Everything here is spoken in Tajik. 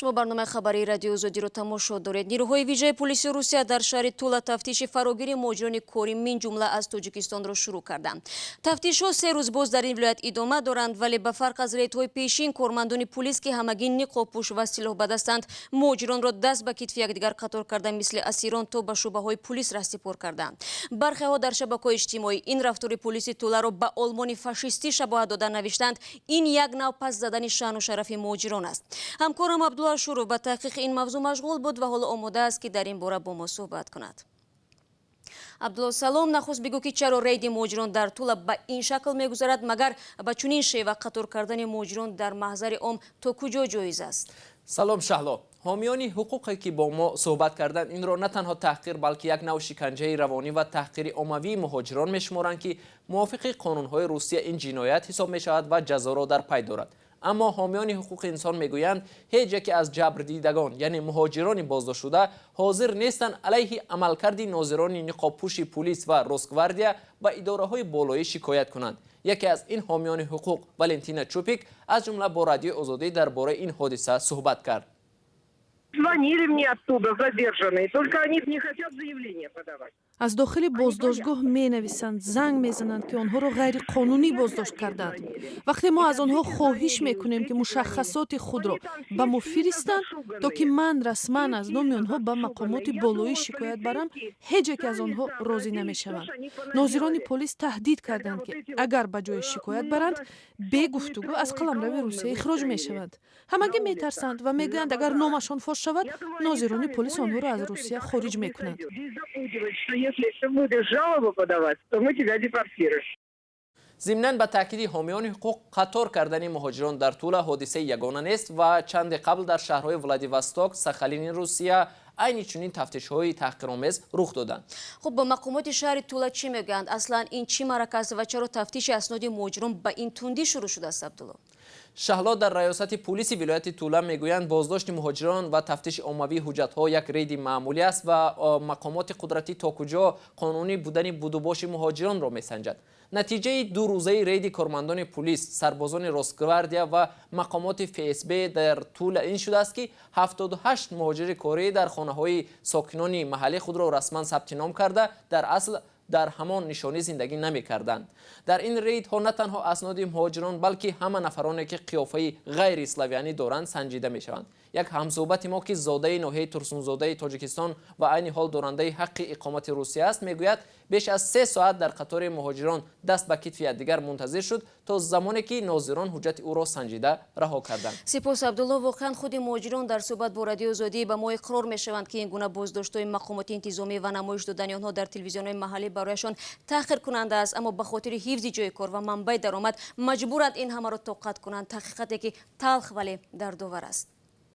Шумо барномаи хабарии Радиои Озодиро тамошо доред. Нирӯҳои вижаи пулиси Русия дар шаҳри Тула тафтиши фарогири муҳоҷирони корӣ, мин ҷумла аз Тоҷикистонро шурӯъ карданд. Тафтишҳо 3 рӯз боз дар ин вилоят идома доранд, вале ба фарқ аз рейдҳои пешин, кормандони пулис, ки ҳамагӣ ниқобпӯш ва силоҳ ба дастанд, муҳоҷиронро даст ба китфи якдигар қатор карда, мисли асирон то ба шӯъбаҳои пулис раҳсипор карданд. Бархеҳо дар шабакаҳои иҷтимоӣ ин рафтори пулиси Туларо ба Олмони фашистӣ шабоҳат дода, навиштанд, ин як нав паст задани шаъну шарафи муҳоҷирон аст. Ҳамкорам Абдулло Ашуров ба таҳқиқи ин мавзӯъ машғул буд ва ҳоло омода аст, ки дар ин бора бо мо суҳбат кунад. Абдулло, салом. Нахуст бигӯ, ки чаро рейди муҳоҷирон дар Тула ба ин шакл мегузарад? Магар ба чунин шева қатор кардани муҳоҷирон дар маҳзари ом то куҷо ҷоиз аст? Салом, Шаҳло. Ҳомиёни ҳуқуқе, ки бо мо суҳбат карданд, инро на танҳо таҳқир, балки як нав шиканҷаи равонӣ ва таҳқири оммавии муҳоҷирон мешуморанд, ки мувофиқи қонунҳои Русия ин ҷиноят ҳисоб мешавад ва ҷазоро дар пай дорад. Аммо ҳомиёни ҳуқуқи инсон мегӯянд, ҳеҷ яке аз ҷабрдидагон, яъне муҳоҷирони боздоштшуда, ҳозир нестанд алайҳи амалкарди нозирони ниқобпӯши пулис ва Росгвардия ба идораҳои болоӣ шикоят кунанд. Яке аз ин ҳомиёни ҳуқуқ, Валентина Чупик, аз ҷумла бо Радиои Озодӣ дар бораи ин ҳодиса суҳбат кард. Звонили мне оттуда задержанные, только они не хотят заявление подавать. Аз дохили боздоштгоҳ менависанд, занг мезананд, ки онҳоро ғайриқонунӣ боздошт кардаанд. Вақте мо аз онҳо хоҳиш мекунем, ки мушаххасоти худро ба мо фиристанд, то ки ман расман аз номи онҳо ба мақомоти болоӣ шикоят барам, ҳеҷ яке аз онҳо розӣ намешаванд. Нозирони полис таҳдид карданд, ки агар ба ҷое шикоят баранд, бегуфтугӯ аз қаламрави Русия ихроҷ мешаванд. Ҳамагӣ метарсанд ва мегӯянд, агар номашон фош шавад, нозирони полис онҳоро аз Русия хориҷ мекунанд. Если ты будешь жалобу подавать, то мы тебя депортируем. Зимнан, ба таъкиди ҳомиёни ҳуқуқ, қатор кардани муҳоҷирон дар Тула ҳодисаи ягона нест ва чанде қабл дар шаҳрҳои Владивосток, Сахалини Русия айни чунин тафтишҳои таҳқиромез рух доданд. Хуб, ба мақомоти шаҳри Тула чӣ мегӯянд? Аслан ин чӣ маърака аст ва чаро тафтиши асноди муҳоҷирон ба ин тундӣ шурӯъ шудааст, Абдулло? Шаҳло, дар раёсати пулиси вилояти Тула мегӯянд, боздошти муҳоҷирон ва тафтиши оммавии ҳуҷҷатҳо як рейди маъмулӣ аст ва мақомоти қудратӣ то куҷо қонунӣ будани будубоши муҳоҷиронро месанҷад. Натиҷаи 2 рӯзаи рейди кормандони пулис, сарбозони Росгвардия ва мақомоти ФСБ дар Тула ин шудааст, ки 78 муҳоҷири корӣ дар хонаҳои сокинони маҳаллӣ худро расман сабти ном карда, дар асл дар ҳамон нишонӣ зиндагӣ намекарданд. Дар ин рейдҳо на танҳо асноди муҳоҷирон, балки ҳама нафароне, ки қиёфаи ғайриславянӣ доранд, санҷида мешаванд. Як ҳамсӯҳбати мо, ки зодаи ноҳияи Турсунзодаи Тоҷикистон ва айни ҳол дорандаи ҳаққи иқомати Русия аст, мегӯяд, беш аз 3 соат дар қатори муҳоҷирон даст ба китфи якдигар мунтазир шуд, то замоне ки нозирон ҳуҷҷати ӯро санҷида раҳо карданд. Сипос, Абдулло. Воқеан, худи муҳоҷирон дар суҳбат бо Радиои Озодӣ ба мо иқрор мешаванд, ки ин гуна боздоштҳои мақомоти интизомӣ ва намоиш додани онҳо дар телевизионҳои маҳаллӣ барояшон таҳқиркунанда аст, аммо ба хотири ҳифзи ҷои кор ва манбаи даромад маҷбуранд ин ҳамаро тоқат кунанд. Ҳақиқате, ки талх, вале дардовар аст.